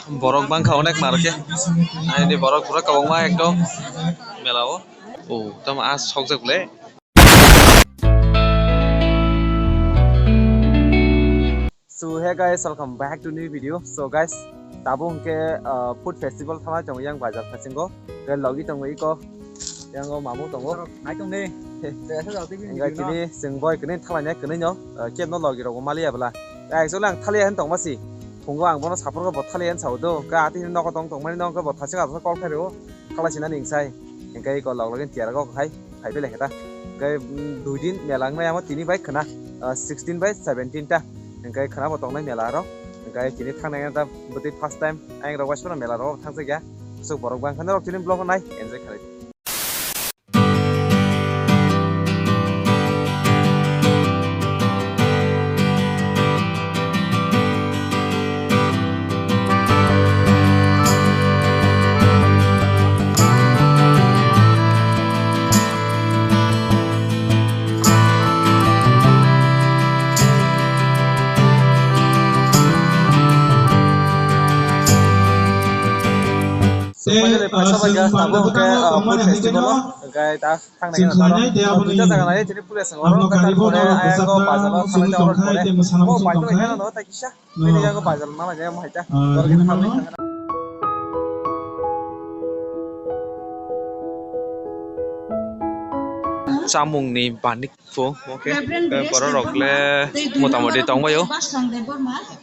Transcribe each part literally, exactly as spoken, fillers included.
Borok bangkha onek narwkhe. Naidi borok pura kwbangma ekdom mela o. O, tamo a sokjak le. So hey guys, welcome back to new video. So guys, tabuk hwnkhe, uh, food festival thangnai tongo yang bazar phasingo. Tei logi tongo iko. Yang o mamu tongo. Nai tong de. Hwnkhe tini chwng boi kwnwi thalainai kwnwi no, uh, kebno logi rok bo maliya bwla. Actually ang thaliya hin tongma si. Phungo ang bono saphurgo bo thaliya hin sao do. Ka ati hin nogo tong tongmani no bo thaching ato call khario. Thalai sinani hinsai. Hwnkhe iko log login tiyar go khai. Phai bele heta. Hwnkhe, mm, dui din mela wngnai amo tini bai khwna, uh, sixteen bai seventeen ta. Hwnkhe khwna bo tongnai mela aro. Hwnkhe tini thangnai ta bwtwi first time ayang rok waisano mela rok thangjakya. Sok borok bangkha norok tini vlog nai enjoy khalai. So, finally, paisa bai ya, tabuk hwnkhe, uh, food festival o, hwnkhe ta thangnai gana taro. Duita jaga nai, tini pule swngo, hwnkhe tarpore ayang o bazar o thangnai tei oro pore. O bai tongkha no, tei kisa. Bini yago bazar ma lai mo haita. Chamung ni banik. Phu, okay. Borok rok le motamoti tongbaio.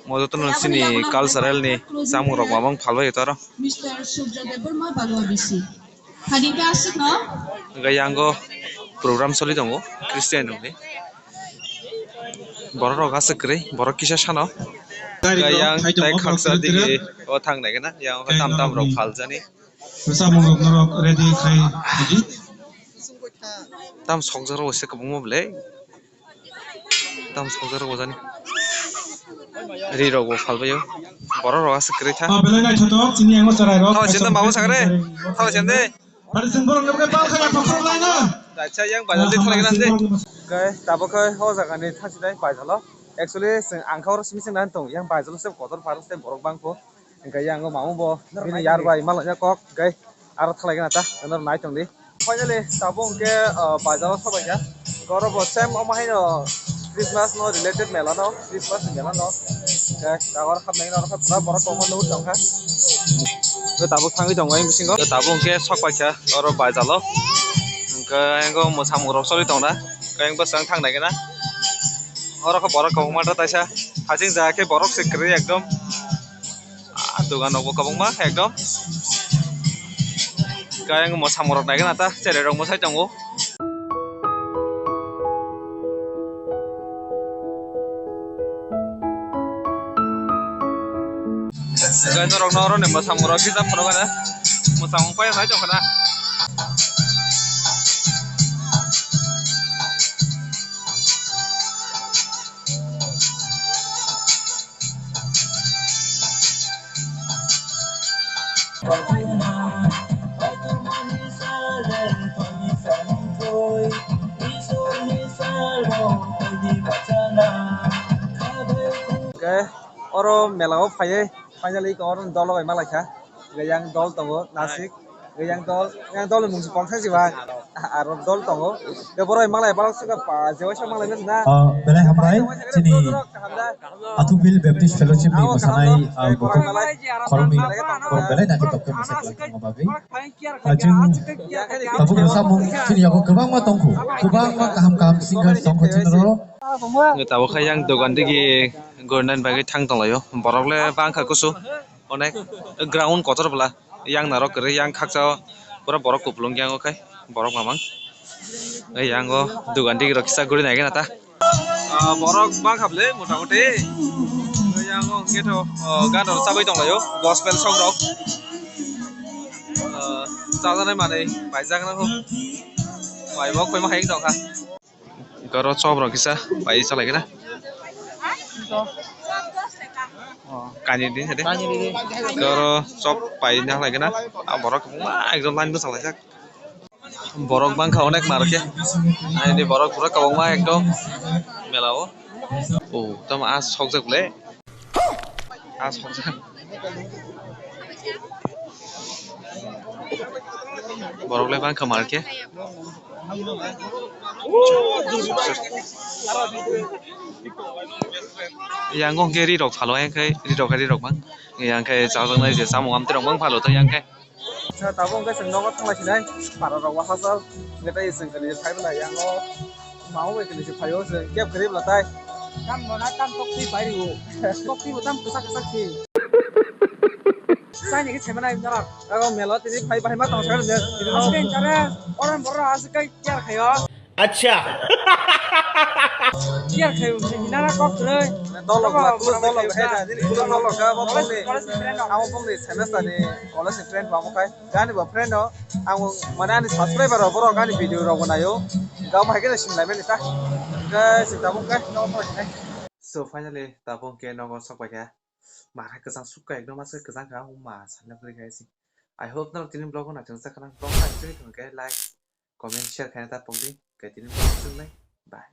Mo joto no chini cultural ni chamung rok mamang phalbaio toro. Mister Surjo Debbarma Balua B C. Hadikhe aswk no? Hwnkhe yango program choli tongo Christian rokni. Borok rok aswk kwrwi, borok kisa sano. Hwnkhe yang tai khaksa digi o thang nai gana, yang tam tam rok phaljani. Samung rok norok ready khai di. Tam sokjak rok se kwbangma bwle. Tam sokjak rok jani. Ri rok bo phalbaio. Borok rok aswk kwrwi kha. Ah, belai naithotok, chini yango chwrai rok. Thawa sende mabo sakre. Thawa sende. Bari chwng borok nokle pal khaya pakhor lai na. Dacha yang bazar di thangna sende. Kai tabuk kai ho jaga ni thasi dai bazar lo. Actually chwng ang kha oro simi chwng nan tong. Yang bazar lo se kotor pharok se borok bangkho. Hwnkhe yang o mamu bo bini yar bai malanya kok, hwnkhe aro thalai gana ta, ano nai tong di. Finally, tabuk hwnkhe, ah, bazar o sobaikha. Oro bo same omo haino Christmas no related mela no, Christmas ni mela no. Hwnkhe tabuk oro hapnai gana oro pura borok tongma nugwi tongkha. Hwnkhe tabuk thangwi tongo ayang bisingo. Tabuk hwnkhe sokpaikha oro bazar o. Hwnkhe ayang o mwsamung rok choli tongna. Hwnkhe ayang bwswk thang nai gana. Oro khe borok kwbangma ta taisa. Haching jaga khe borok se kwrwi ekdom. Ah, dogan rok bo kwbangma ekdom. Khe ayang mwsamung rok nai gana ta, cherai rok mwsai tongo. Khe norok no oro ni mwsamung rok kisa phunuk gana. Mwsamung pai nai tong khana. Hwnkhe oro mela o phaiwi finally oro dol bai malaikha. Hwnkhe yang dol tongo Nasik. Yang dol, yang dol ni mung se kok thang si bai. Aro dol tongo. Tei borok malai borok se pa je waisa malai na. Ah, belai hambai, chini Athubil Baptist Fellowship ni mwsanai, ah, bokhok khoroknwi borok belai naithotok khe mwsa kwlai tongma bagwi. Ah, chwng tabuk rwchapmung chini yago kwbangma tongkhu, kwbangma kaham kaham singer tongkhu chini oro. Tabuk khe yang dogan digi gorinan bagwi thang tonglaio. Borok le bangkha kusu. Onek ground kotor bwla yang narok kwrwi yang khaksa o pura borok kupulung yang o khai borok mamang. Ei yang o dogan digi rok kisa guri nai gana ta. Ah, borok bangkha bwle mota moti. Ei yang o hwnkhe tho, oh, gan rok chabwi tonglaio gospel song rok. Ah, chajaknai manwi paijak na kho. Mai bo koima hai tongkha. Oro chop rok kisa pai chalai kena. Kani di hade. Oro chop pai na lai kena. A borok kwbangma ekjon line bwchang laijak. Borok bangkha onek narwkhe. Naidi borok pura kwbangma ekdom mela o. O tamo a sokjak le. A sokjak. Borok le bangkha mar khe. Yang hwnkhe ri rok phalo, yang khe ri rok, ri rok bang. Yang khe chajaknai je samung amtwi rok bang phalo, to yang khe. Sa tabuk hwnkhe chwng nogo thanglai sinai, para rok wasajak, hwnkhe tei chwng kani phai bwlai yango, mama bai kani se phaio chwng keb kwrwi bwla tai. Tam bona tam tok twi pai rwo, tok twi bo tam kwchak kwchak si. Sai ni khe sai manai norok. Abo melo tini phai bahai ma tong sakha tini. Aswk khe hinjare, oro borok aswk khe care khaio. Acha. Care khai hinana kok kwrwi. Dolok la, kuluk dolok hai da, nini kuluk dolok kha, abo bongni, abo bongni semester ni college ni friend bo amo khai. Gani bo friend no, ang mane ani subscriber rok borok ani video rok bo naio. Gam hai khe sinlai mani ta. Khe se tabuk khe nogo thangsinai. So finally tabuk khe nogo sok pai kha. Mara kwchang sukha ekdom aswk kwchang kha, ma sanna kwrwi kha se. I hope norok tini vlog no naithok jak khana, vlog naithok khe like, comment, share khaina ta pokdi. Khe tini vlog swk nai. Bye.